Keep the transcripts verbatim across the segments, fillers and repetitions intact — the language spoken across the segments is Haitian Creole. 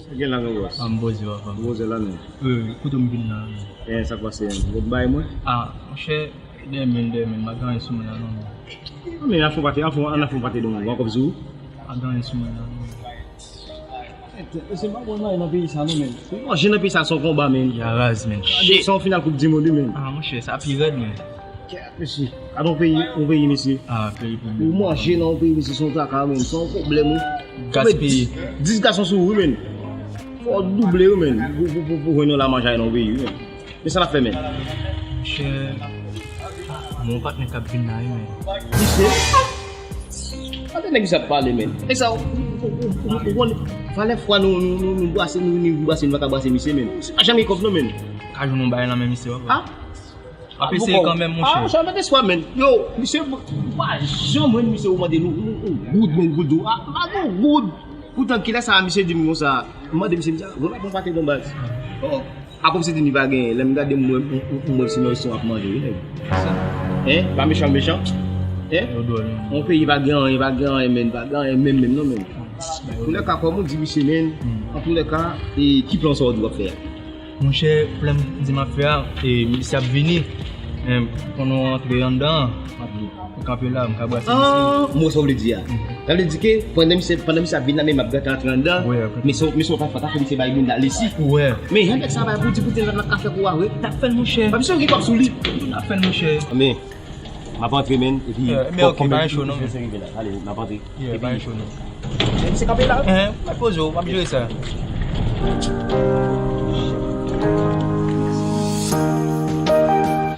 Sa gen la, gran bòs? A, m poze, papa. M poze la, men. Wi, wi, kote m vin la, men. E, sa k pase, men? Ou bay mwen? A, monchè, dèmen, dèmen, m pa gen anyen sou mwen la, non, men. Men, an fon pate, an fon, an fon pate, non, men. Ou ankò sou ou? Pa gen anyen sou mwen la, non. E, se pa bon, non, nan peyi sa, non, men. Manje nan peyi sa, se yon konba, men. Ya raz, men. Shit. Se yon final koup di mond, wi, men. A, monchè, sa pi rèd, men. Kèt, mesye. Gade yon peyi, yon peyi, mesye. A, peyi pou manje nan yon peyi, mesye, se yon traka, men. Se yon pwoblèm, wi. Gaspiye. Dis gason sou ou, wi, men. Fò w double, wi, men. Pou, pou, pou, pou jwenn yon la manje nan yon peyi, wi, men. Men sa n ap fè, men. Monchè, gen yon patnè k ap vin la, wi, men. Misye? Gade nèg misye ap pale, men. E sa, ou, ou, ou, ou, ou konn valè fwa nou, nou, nou, nou brase, nou, nou brase, nou pa ka brase misye, men. Misye pa janm gen kòb, non, men. Ka jwenn yon bagay nan men misye, papa. A? Ap eseye kanmenm, monchè. A, monchè, mete swa, men. Yo, misye, m pa janm jwenn misye ou mande l yon, yon, yon goud, yon goud, a, pa gen yon goud. Poutan, kilè sa, misye di m konsa, m mande misye, misye, "Vre, pa bon pate bon baz." Oh, a kòmsi di li pa genyen. Lè m gade, m wè, m, m, m wè se nan restoran ap manje, wi, nèg. Sa. Hein? Pa mechan, mechan. Hein? Yo dwòl, wi. Yon peyi pa gen anyen, pa gen anyen, men, pa gen anyen, menm, menm, non, men. Antoulèka, kòm ou di, misye, men, antoulèka, e ki plan sa w di w ap fè a? Monchè, plan m di m ap fè a, e, misye ap vini. Men, pandan w antre anndan an, m ap kanpe la, m ka brase misye. Ah, m wè sa w vle di a. Sa vle di ke pandan misye, pandan misye ap vin la, men m ap gentan antre anndan. Wi, ap. Men se, men se yon fatra ke misye bay moun la lesi. Wi. Men jan nèg sa bay pou di pou te la, n ap ka fè kou a, wi. N ap fè l, monchè. Misye gen kòb sou li. N ap fè l, monchè. Men, M ap antre, men, epi... Eh, men ok, pa gen cho non, men. Misye rive la. Ale, m ap antre. Yeah, epi pa gen cho non. Men misye kanpe la. Eh, pa poze w, m ap jere sa.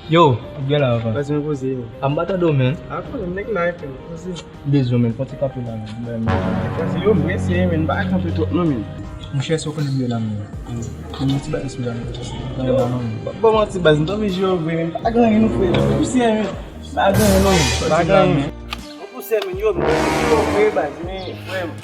Yo, w ap gen la avan. Pase m poze, yo. A, m pa tande w, men. A, pwoblèm, nèg la, epi poze. M bezwen w, men, fè yon ti kanpe la, men. Pase yo, m prese, men, m pa kanpe twòp non, men. Monchè, sa w konn m ye la, men. Yon ti bagay sou la, men. Nan la, non, men. Bon, yon ti baz, m tonbe jwe vre, men. Pa gen anyen, non, frè. Pousye, men. Pa gen anyen, non, men. Pa gen anyen. Bon, pousye, men, yo, m tonbe jwe vre, baz, men, frè m.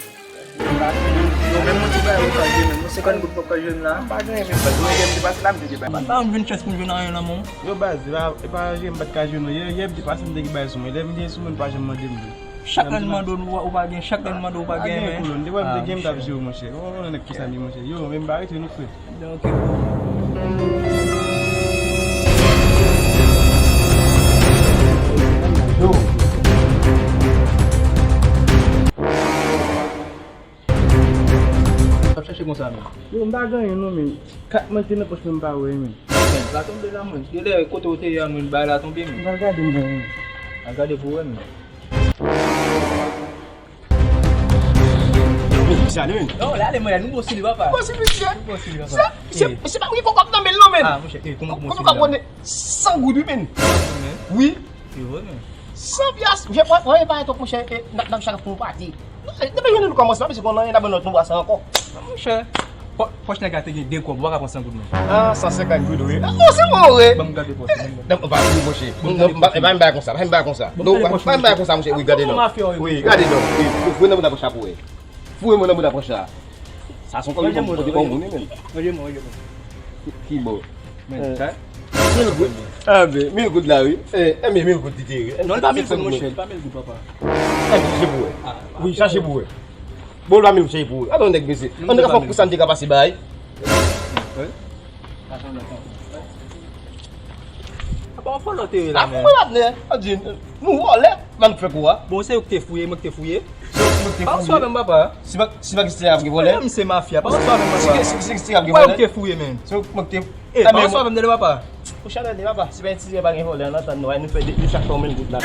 Yo, menm yon ti bagay, ou pa jwe, men. Yon senkant goud poko jwe m la. Pa gen anyen, men, baz. Mwen, m te pase la, m te debay. Pa, pa, m vin chans pou m jwenn anyen nan men w. Yo, baz, e pa, e pa jwe m pa t ka jwe, non. Yè, yè, m te pase, m te gen bagay sou mwen. Lè m gen sou mwen, pa janm mande m. Chak lè n mande w, ou pa gen, chak lè n mande w, ou pa gen, men. Pa gen pwoblèm. Depi m te gen, m t ap jere w, monchè. Ou konnen nèg konsa li, monchè. Yo, men m pa rete non, frè. Donk, w ap chache konsa, men. Yo, m pa gen anyen, non, men. Kat mwen te nan pòch mwen, m pa wè, men. Men, pa tonbe la, mwen. Genlè kote w te ye a, mwen, bay la tonbe, men. M pral gade, m wè, men. Al gade pou wè, men. Yo, men, sa li menm. Non, la, ale, mwen, nou bon sou li, papa. Bon sou li, misye. Nou bon sou li, papa. Sa, misye, misye pa gen kòb nan men l, non, men. Ah, monchè, eh, kòman, kòman w ka konnen san goud, wi, men. Wi. Se vre, men. San pyas, je, mwen, mwen, pa etòp, monchè, eh, n ap, n ap chak pou yon pati. Non, depi jounen nou kòmanse la, misye konnen anyen, n ap ban lòt nou bwa sa ankò. Monchè, pò-, pòch nèg la te gen de kòb, ou pa ka pran san goud, non. Ah, san senkant goud, wi. Ah, bon, se bon, wi. Ban m gade pòch, ban m gade. Non, pa vre, monchè. Non, pa, pa m bay konsa, pa m bay konsa. Non, pa, pa m bay konsa, monchè. Wi, gade non. Wi, gade non. Wi, foure nan bouda pran sa pou wè. Foure mwen nan bouda pran sa. Sa son kòb, manje mwen, manje mwen. Ki bò? Men, sa? Mil goud. Ah, ben, mil goud la, wi. Eh, eh, men mil goud li te ye. Non, li pa mil goud, monchè. Li pa mil goud, papa. Eh, chache pou wè. Wi, chache pou wè. Bon, la menm chèy pou ou. Gade yon nèg, mesye. Yon nèg ap fè kou sa m te ka pase bay. Apa w vòlè w te ye la, men? Mwen patnè, a di, nou vòlè, nan fè kou a. Bon, se ou ki te fouye, mwen ki te fouye. Se mwen ki te fouye. Pa yon swa menm, papa. Si pa, si pa ki se ap gen vòlè. Menm se mafya, pa yon swa menm, papa. Si, si, si, si ap gen vòlè. Ou te fouye, men. Se mwen ki te... Eh, pa yon swa menm, tande, papa. Ou chalè de, papa. Si pa yon ti pa gen vòlè, an antann nou, nou fè de, de chak fè yon mil goud la.